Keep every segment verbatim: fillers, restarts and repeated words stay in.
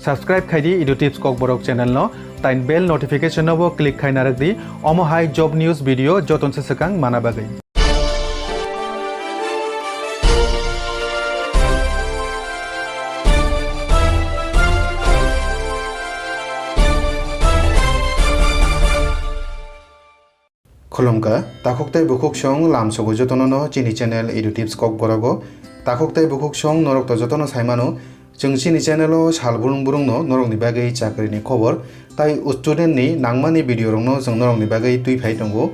Subscribe khai di Edu Tips Kokborok channel no, tai bell notification no bo click khai narwk di, omo hai job news video joton se swkang mana bagwi. Khulumkha, takhuk tei bukhuk song lamsogo jotono no chini channel Edu Tips Kokborogo. Takhuk tei bukhuk song norok to jotono sai mano, chwng chini channel o sal burung burung no norok ni bagwi chakri ni khobor tai student ni nangmani video rok no chwng norok ni bagwi twi phai tongo.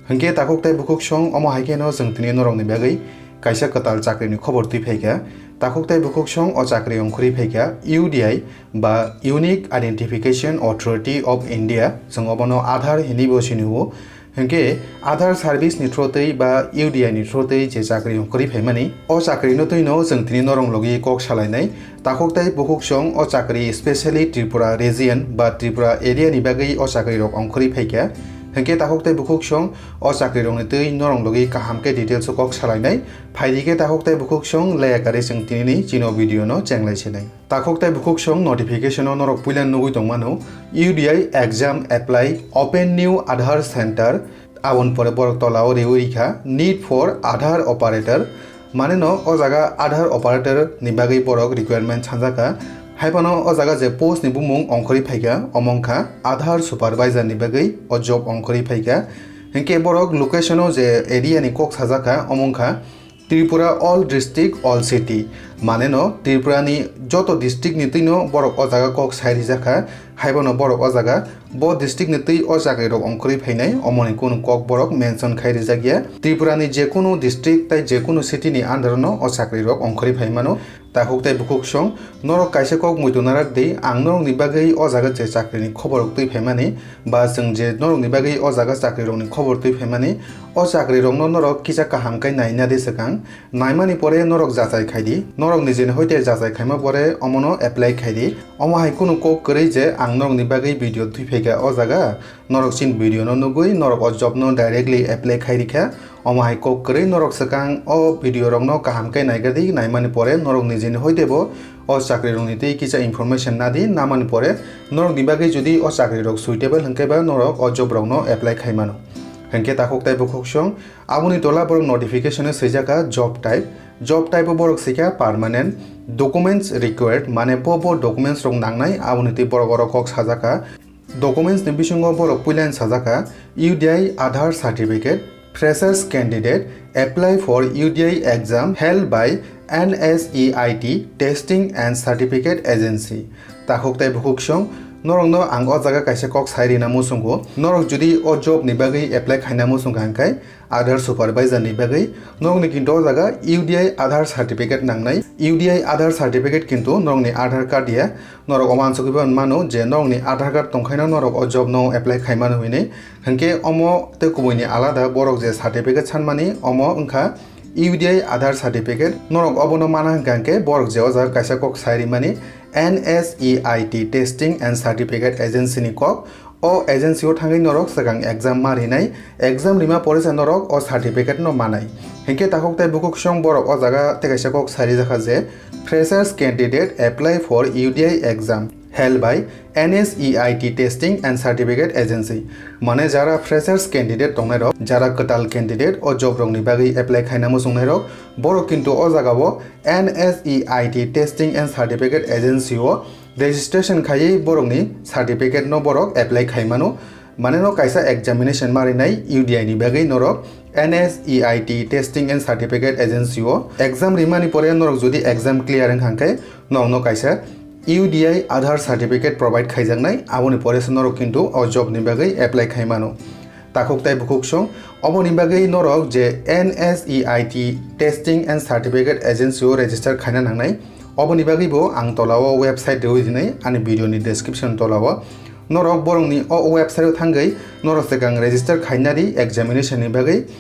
Hinkhe takhuk tei bukhuk song omo hai khe no chwng tini norok ni bagwi kaisa kwtal chakri ni khobor twi phai kha. Takhuk tei bukhuk song o chakri ongkhorwi phai kha U D I ba Unique Identification Authority of India, chwng obono Aadhaar hinwi bo sini o. Hinkhe Aadhaar service ni through twi ba U D I ni through twi je chakri ongkhorwi phaimani, o chakri no twi no chwng tini norok logi kok salainai. Takhuk tei bukhuk song o chakri specially Tripura region ba Tripura area ni bagwi o chakri rok ongkhorwi phaikha. Hinkhe takhuk tei bukhuk song o chakri rok ni twi norok logi kaham khe details o kok salainai. Phaidi khe takhuk tei bukhuk song leya kari chwng tini ni chini video no chenglai sinai. Takhuk tei bukhuk song notification o norok puila nugwi tongmano, U D I exam apply, open new Aadhaar center, aboni pore borok tola o riwi rikha need for Aadhaar operator, mane no o jaga Aadhaar operator ni bagwi borok requirement sanjak kha. Haiphano o jaga je post ni bumung ongkhorwi phaikha, omo wngkha Aadhaar supervisor ni bagwi o job ongkhorwi phaikha. Hinkhe borok location o je area ni kok sajak kha, omo wngkha Tripura all district, all city. Mane no Tripura ni joto district ni twi no borok o jaga kok sai rijak kha. Haibono borok o jaga bo district ni twi o chakri rok ongkhorwi phainai, omoni kunu kok borok mention khai rijak ya. Tripura ni je kunu district tai je kunu city ni under no o chakri rok ongkhorwi phai mano. Takhuk tei bukhuk song, norok kaisa kok muitu narak di, ang norok ni bagwi o jaga je chakri ni khobor rok twi phaimani, ba chwng je norok ni bagwi o jaga chakri rok ni khobor twi phaimani, o chakri rok no norok kisa kaham khe naina di swkang. Naimani pore norok jachai khai di, norok nijini hoite jachai khaima pore omono apply khai di. Omo hai kunu kok kwrwi je ang norok ni bagwi video twi phaikha o jaga, norok chini video no nugwi norok o job no directly apply khai rikha. Omo hai kok kwrwi norok swkang o video rok no kaham khe naiga di, naimani pore norok nijini hoite bo o chakri rok ni twi kisa information na di, namani pore norok ni bagwi jodi o chakri rok suitable hinkhe ba norok o job rok no apply khai mano. Hinkhe takhuk tei bukhuk song, aboni tola borok notification o swijak kha job type. Job type o borok swikha permanent, documents required, mane bo bo documents rok nangnai, aboni twi borok oro kok sajak kha. Documents ni bisingo borok puila sajak kha U D I Aadhaar certificate, freshers candidate, apply for U D I exam held by N S E I T testing and certificate agency. Takhuk tei bukhuk song, norok no ang o jaga kaisa kok sai rina muchungo, norok jodi o job ni bagwi apply khaina muchung kha hinkhe, Aadhaar supervisor ni bagwi norokni kintu o jaga U D I Aadhaar certificate nangnai. U D I Aadhaar certificate kintu norokni Aadhaar card ya. Norok o wansugwi bo mano je norokni Aadhaar card tongkhaino norok o job no apply khai mano hinwi. Hinkhe omo tei kubuini alada borok je certificate sanmani omo wngkha U D I Aadhaar certificate. Norok obono mana hwnkha hinkhe borok je o jaga kaisa kok sai rimani N S E I T testing and certificate agency ni kok. O agency o thangwi norok swkang exam ma rinai, exam rima pore se norok o certificate no manai. Hinkhe takhuk tei bukhuk song borok o jaga tei kaisa kok sai rijak kha je, freshers candidate apply for U D I exam held by N S E I T testing and certificate agency. Mane jara freshers candidate tongnai rok, jara kwtal candidate o job rok ni bagwi apply khaina muchungnai rok, borok kintu o jaga o N S E I T testing and certificate agency o registration khaiwi borokni certificate no borok apply khai mano. Mane no kaisa examination ma rinai U D I ni bagwi norok N S E I T testing and certificate agency o exam rimani pore norok jodi exam clear wngkha khe norok no kaisa U D I Aadhaar certificate provide khaijaknai, aboni pore se norok kintu o job ni bagwi apply khai mano. Takhuk tei bukhuk song, oboni bagwi norok je N S E I T testing and certificate agency o register khaina nangnai. Oboni bagwi bo ang tola o website rwi rinai ani video ni description tola o. Norok borokni o website o thangwi norok swkang register khaina di examination ni bagwi.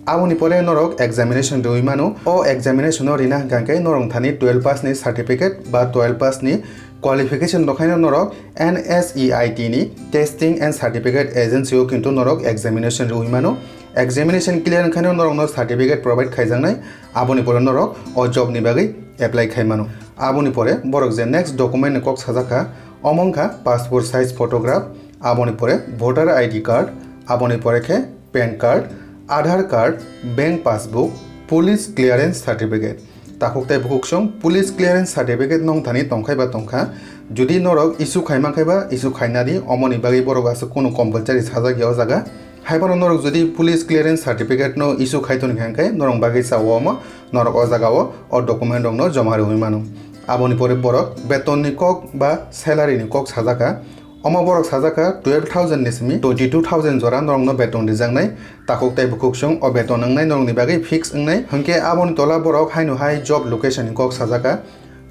Aboni pore norok examination rwi mano. O examination o rina hwnkha khe norok thani twelve pass ni certificate ba twelve pass ni qualification rok haino norok N S E I T ni testing and certificate agency o kintu norok examination rwi mano. Examination clear wngkhaino norokno certificate provide khaijaknai, aboni pore norok o job ni bagwi apply khai mano. Aboni pore borok je next document ni kok sajak kha, omo wngkha passport size photograph, aboni pore voter I D card, aboni pore khe pan card, Aadhaar card, bank passbook, police clearance certificate. Takhuk tei bukhuksong police clearance certificate nong thani tongkhai ba tongkha. Jodi norok issue khai mankha ba issue khaina di, omoni bagwi borok aswk kunu compulsory sajak ya o jaga. Haiphano norok jodi police clearance certificate no issue khai toni kha hwnkhe norok bagwi cha o omo, norok o jaga o o document rok no joma rwui mano. Aboni pore borok beton ni kok ba salary ni kok sajak kha. Omo borok sajak kha twelve thousand ni simi twenty two thousand jora norokno beton rijaknai. Takhuk tei bukhuksong o beton wngnai norokni bagwi fix wngnai. Hwnkhe aboni tola borok haino hai job location ni kok sajak kha.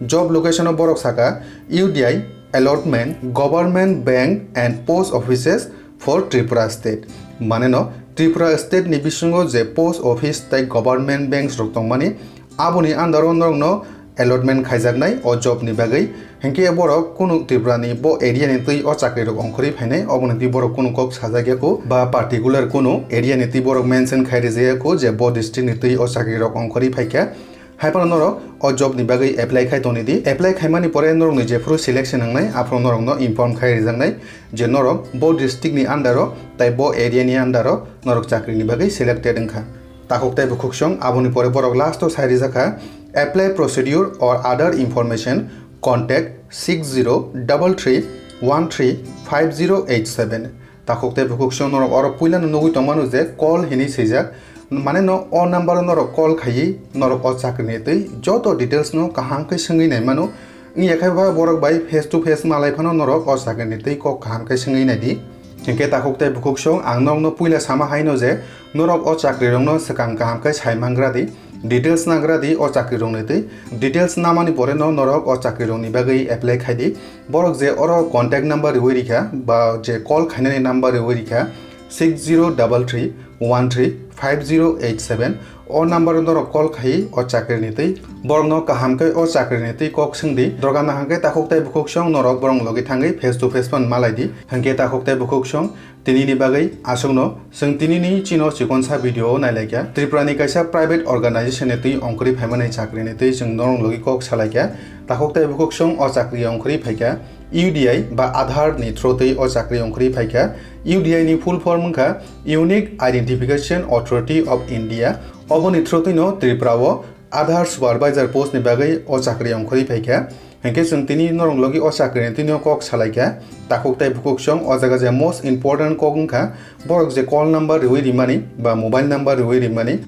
Job location o borok saka U D I allotment, government bank and post offices for Tripura state. Mane no Tripura state ni bisingo je post office tei government banks rok tongmani, aboni under o norokno allotment khaijaknai o job ni bagwi. Hinkhe borok kunu Tripura ni bo area ni twi o chakri rok ongkhorwi phainai, oboni twi borok kunu kok sajak ya kho ba particular kunu area ni twi borok mention khai rijak ya kho je bo district ni twi o chakri rok ongkhorwi phaikha. Haiphano norok o job ni bagwi apply khai toni di. Apply khaimani pore norokni jephuru selection wngnai, aphuru norokno inform khai rijaknai je norok bo district ni under o tei bo area ni under o norok chakri ni bagwi selected wngkha. Takhuk tei bukhuksong aboni pore borok last o sai rijak kha, "Apply procedure or other information, contact six zero double three one three five zero eight seven." Takhuk tei bukhuksong norok oro puilano nugwi tongmano je call hinwi swijak. Mane no o number o norok call khaiwi norok o chakri ni twi joto details no kaham khe swngwi nai mano. Wngya khe ba borok bai face to face malai phano norok o chakri ni twi kok kaham khe swngwi nai di. Hinkhe takhuk tei bukhuksong ang norokno puila sama haino je norok o chakri rokno swkang kaham khe sai mangra di, details nagra di o chakri rokni twi. Details namani pore no norok o chakri rokni bagwi apply khai di. Borok je oro contact number riwi rikha ba je call khainani number riwi rikha six zero double three one three five zero eight seven, o number o norok call khai o chakri ni twi. Borok no kaham khe o chakri ni twi kok swng di. Dorga nahang khe takhuk tei bukhuksong norok borok logi thangwi face to face phano malai di. Hinkhe takhuk tei bukhuksong tini ni bagwi aswk no. Chwng tini ni chino chikonsa video o nailaikha. Tripura ni kaisa private organization ni twi ongkhorwi phaimani chakri ni twi chwng norok logi kok salaikha. Takhuk tei bukhuksong o chakri ongkhorwi phaikha U D I ba Aadhaar ni through twi o chakri ongkhorwi phaikha. U D I ni full form wngkha Unique Identification Authority of India. Oboni through twi no Tripura o Aadhaar supervisor post ni bagwi o chakri ongkhorwi phaikha. Hinkhe chwng tini norok logi o chakri ni twi no kok salaikha. Takhuk tei bukhuksong o jaga je most important kok wngkha, borok je call number riwi rimani ba mobile number riwi rimani,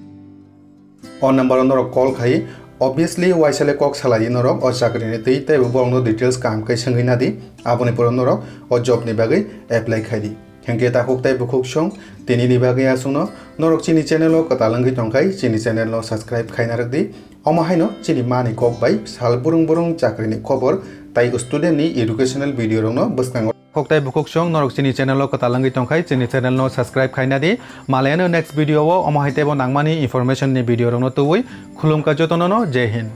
o number o norok call khai, obviously waisa le kok salai di norok o chakri ni twi, tei bo borok no details kaham khe swngwi na di, aboni pore norok o job ni bagwi apply khai di. Hinkhe takhuk tei bukhuksong tini ni bagwi aswk no. Norok chini channel o kwtal wngwi tongkhai chini channel no subscribe khaina rwk di. Omo haino chini mani kok bai sal burung burung chakri ni khobor tai student ni educational video rok no bwskango. Takhuk tei bukhuksong norok chini channel o kwtal wngwi tongkhai chini channel no subscribe khaina di. Malai ano next video o omo hai teibo nangmani information ni video rok no tubui. Khulumkha jotono no, Jai Hind.